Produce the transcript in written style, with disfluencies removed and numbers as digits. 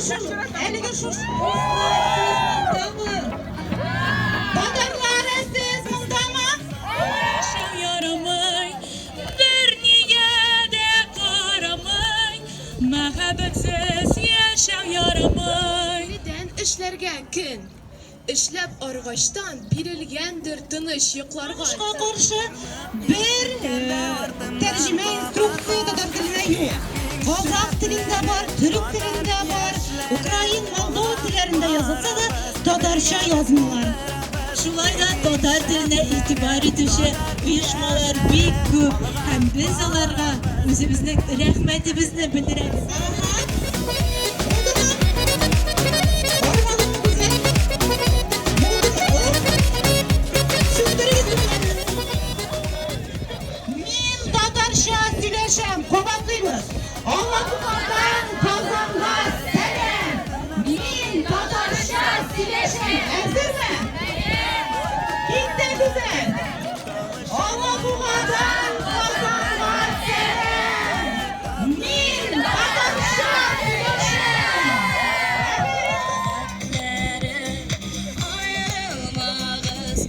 шул, әлеге шушы дуслар, сез мондамы? Татарлар, ә сез мондамы? Яшәү ярамый, бернигә дә карамый, мәхәббәтсез яшәү ярамый. Тиздән эшләргә көн. Эшләп арыгачтан бирелгәндер тыныч йокларга. Кызганычка каршы, бер тәрҗемә инструкция татар теленә юк. Казах телендә бар, төрек телендә бар, украин, молдова телләрендә язылса да, татарча язмыйлар. Шулай да татар теленә игътибар итүче оешмалар бик күп һәм без аларга үзебезнең рәхмәтебезне белдерәбез. Мин татарча сөйләшәм, кабатлыйбыз. Алабугадан Казанга сәлам! Мин татарча сөйләшәм. Әзерме? Бик тә гүзәл. Алабугадан Казанга сәлам! Мин татарча сөйләшәм. Аерылмагыз.